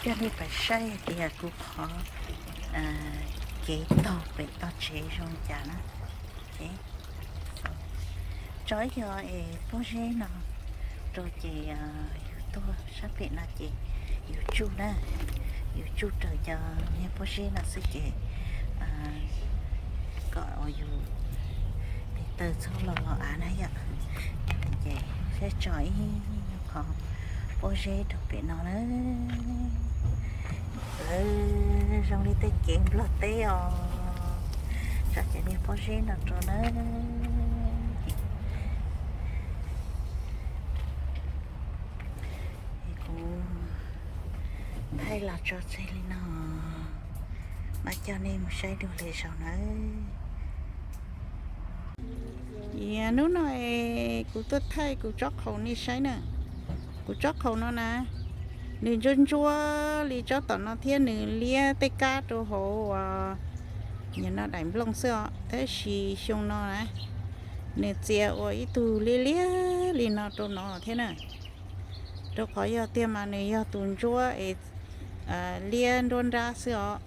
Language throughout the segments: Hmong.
Coj nej pais saib hais tias kuv qhov kev taug pem toj tsev zoo li cas na. Tso ib co es pob zeb no rau ces yus tuaj sab pem no ces yus tsuj na, yus tsuj raws cov niag pob zeb no xwb ces kom uas yus tes taw txhob los los av na yom. Ces saib tso ib qho pob zeb rau pem no na. Lawv zoo li tej kev nplog teb os, tso cov niag pob zeb no rau na. Kuv thaij los tso tseg li no, mam coj nej mus saib dua lwm zaus nawb. Hnub no es kuv tuaj thaij kuv tsob qhaus nej saib na. Kuv tsob qhaus no na, nws ntsuab ntsuab li tsob tom no thiab nws liab tej kab rau hauv uas nim no daim nplooj xwb os. Tab sis xyoo no na, nws txia ua ib tug liab liab li no rau no thiab na. Rau qhov yog tiag mas nws yog tus ntsuab es liab nruab nrab xwb os.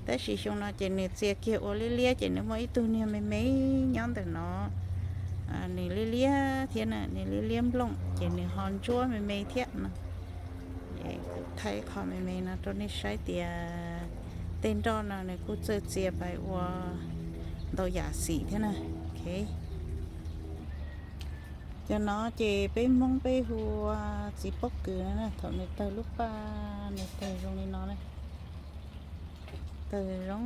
Tab sis xyoo no ces nws txia kiag ua liab liab ces nws muaj ib tug niag me me nyob ntawm no. Nws liab liab thiab na, nws liab liab nplooj ces nws ho ntsuab me me thiab no. Kuv thaij qho me me no rau nej saib tias tej nroj no nws kuj txawj txia pais ua ntau yam xim thiab na. Cov no ces peb Hmoob peb hu ua txiv pob kws na. Thaum nws tawg lub paj nws tawg zoo li no na, tawg zoo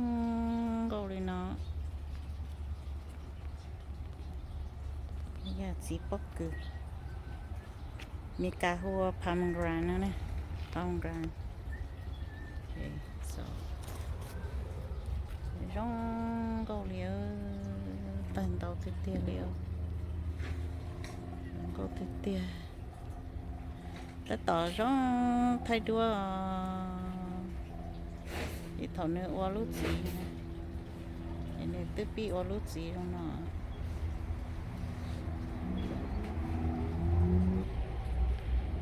nkauj li no. Yog txiv pob kws, Meskas hu ua pomegranate no, pomegranate. Zoo nkauj li, tawg ntau tiag tiag li, zoo nkauj tiag tiag. Tab tom zoo thaij duab, ces thaum nws ua lub txiv, ces nws twb pib ua lub txiv zoo no.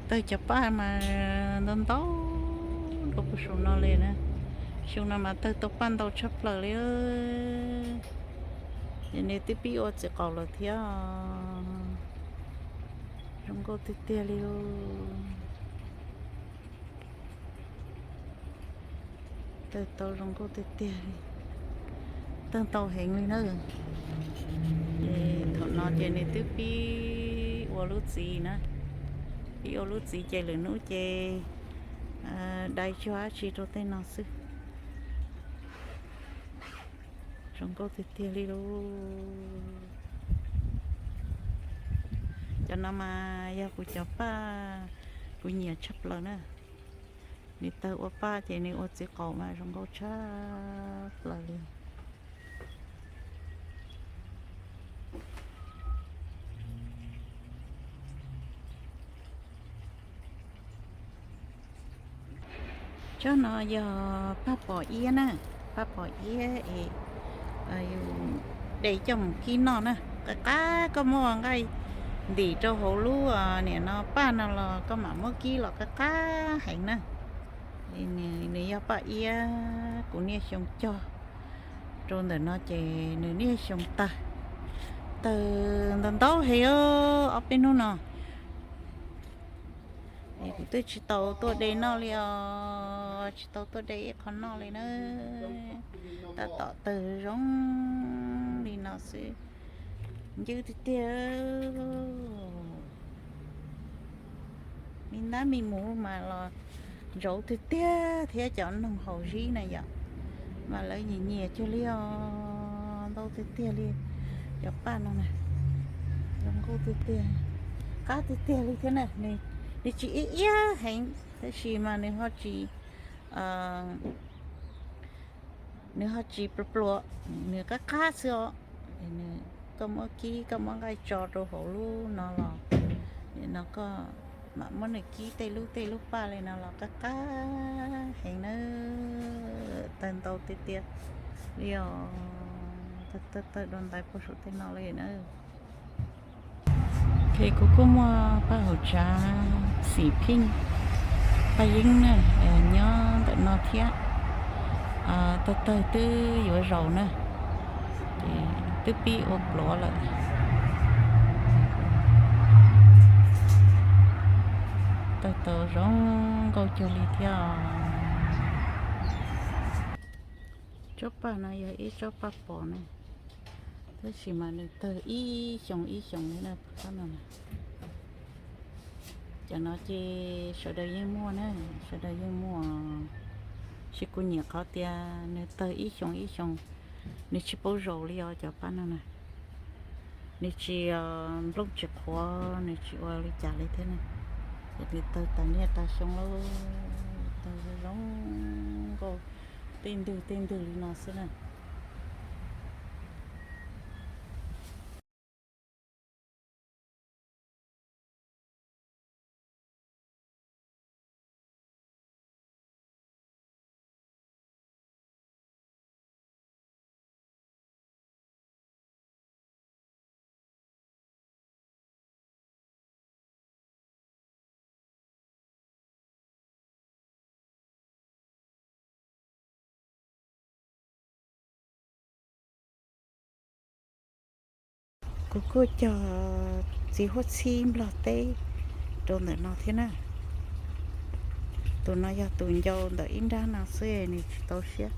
Tawg cov paj mas ntau ntau rau puag saum no li na. Xyoo no mas tawg tau paj ntau tshaj plaws li. Ces nws twb pib ua txiv qaub lawm thiab. Zoo nkauj tiag tiag li. Tawg tau zoo nkauj tiag tiag li, tawg ntau heev li na. Ces thaum no ces nws twb pib ua lub txiv na, pib ua lub txiv ces lwm hnub ces dai cog dab tsi rau tej no xwb. Zoo nkauj tiag tiag li lauj. Cov no mas yog kuv cov paj kuv nyiam tshaj plaws na. Nws tawg ua paj ces nws ua txiv qaub mas zoo nkauj tshaj plaws li. Tsob no yog paj pos iab na, paj pos iab es yus de coj mus kib noj na. Qab qab koj muab nqaij ntim rau hauv lub niam no paj no los koj mam muab kib los qab qab heev na. Nws yog paj iab kuv niaj xyoo cog rau ntawm no ces nws niaj xyoo tawg, tawg ntau ntau heev ob peb hnub no. Es kuv twb tsis tau tuaj de noj li os, tsis tau tuaj de ib qho noj li na. Tab tom tawg zoo li no xwb, ncwb tiag tiag. Me nab me mus mas los ntsauv tiag tiag thiab cov noog haus zib na yom, mas lawv nyiam nyiam cuag li os, ntau tiag tiag li. Cov paj no na, zoo nkauj tiag tiag, qab tiag tiag li thiab na. Nws tsis iab iab heev tab sis mas nws ho tsis, nws ho tsis pluas pluas, nws qab qab xwb os. Koj muab kib koj muab nqaij tso rau hauv lub no los, nim no koj mam muab nws kib tej lub tej lub paj li no los qab qab heev na. Tawg ntau tiag tiag li os, tawg tawg dua ntais puag saum tej no li na. Ces kuv kuj muaj paj hauv tsav xim pheej, Paj yeeb na, nyob ntawm no thiab. Tawg tawg twb yuav zaus na, ces twb pib ua pluav lawm. Tawg tau zoo nkauj cuag li thiab os. Tsob paj no yog ib tsob paj pos na, tab sis mas nws tawg ib xyoos ib xyoos li na, pab no na. Cov no ces sawv daws yeej muaj na, sawv daws yeej muaj, tab sis kuv nyiam qhov tias nws tawg ib xyoos ib xyoos, nws tsis paub zaus li os cov paj no na. Nws tsis nplooj tsis qhuav, nws tsis ua li cas li thiab na. Ces nws tawg tas niaj tas xyoo lauj, tawg zoo nkauj tej ntwg tej ntwg li no xwb na. Kuv kuj cog txiv huab txhib nplog teb rau ntawm no thiab na. Tus no yog tus ncau ntawm ib nrab no xwb, nws tsis tau siab.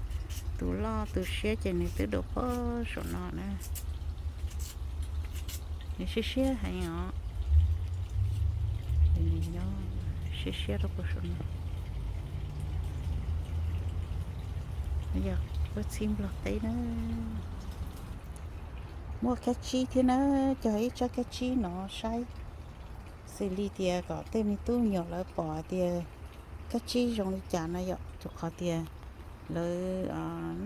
Tus loj tus siab ces nws twb dua pog saum no na. Nws siab siab heev os. Nws nyob siab siab rau pog saum no. Yog huab txhib nplog teb na. Muaj kab tsib thiab na, cog ib tsob kab tsib no saib, xws li tias kom tej me tub me nyuam lawv pom tias kab tsib zoo li cas na yom, rau qhov tias lawv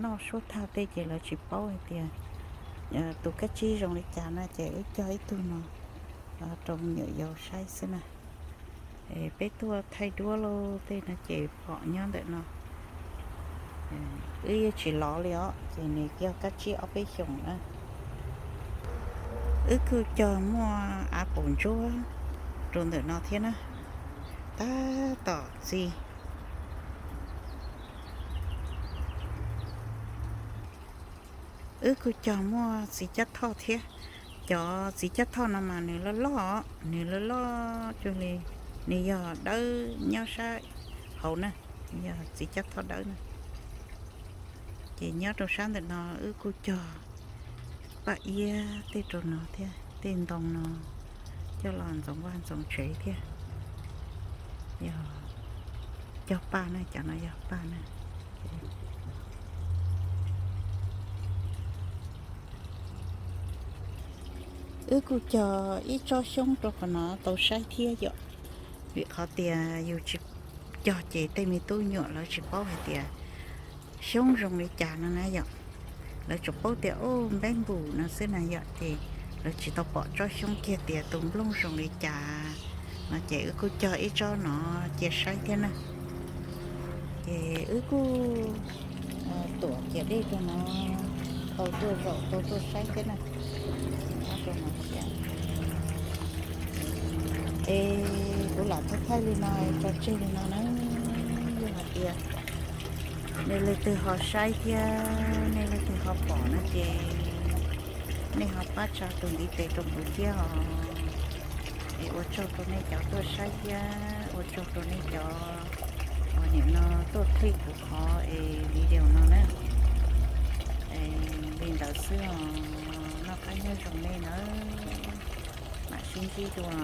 noj suab thaj tej ces lawv tsis paub hais tias tus kab tsib zoo li cas na, ces wb cog ib tug no rau me nyuam yaus saib xwb na. Peb tuaj thaij duab lauj tej no ces pom nyob ntawm no. Wb yeej tsis lov li os, ces nws yog kab tsib ob peb xyoos na. Wb kuj cog muaj av paum ntsuab rau ntawm no thiab na. Tab tom txiv. Wb kuj cog muaj txiv cab thoj thiab. Cov txiv cab thoj no mas nws loj loj, nws loj loj cuag li, nws yog dawb nyob sab hauv na, yog txiv cab thoj dawb na. Ces nyob rau sab ntawm no wb kuj cog paj iab tej rau no thiab, tej ntoo no coj los ntxoov vaj ntxoov tsev thiab. Yog cog paj na, cov no yog paj na. Wb kuj cog ib tsob xyoob rau qhov no tau saib thiab yom, vim qhov tias yus tsis cog ces tej me tub nyuam lawv tsis paub hais tias xyoob zoo li cas no na yom. Lawv tsuas paub tias ub npeb npus no xwb na yom, ces lawv tsis tau pom tsob xyoob kiag tias tus nplooj zoo li cas no, ces wb kuj cog ib tsob no cia saib thiab na. Ces wb kuj tuam ciam dej rau no, tau tuaj zaum tau tuaj saib thiab na. Nyob rau no thiab. Es kuv lam thaij thaij li no tso tseg li no na, yog hais tias nej leej twg ho saib thiab nej leej twg ho pom no ces nej ho pab tsa tus ntiv tes rau kuv thiab os. Es ua tsaug rau nej cov tuaj saib thiab ua tsaug rau nej cov uas nim no tuaj click kuv qhov es video no na. Es li ntawd xwb os, noj qab nyob zoo nej nawb, mam sib ntsib dua.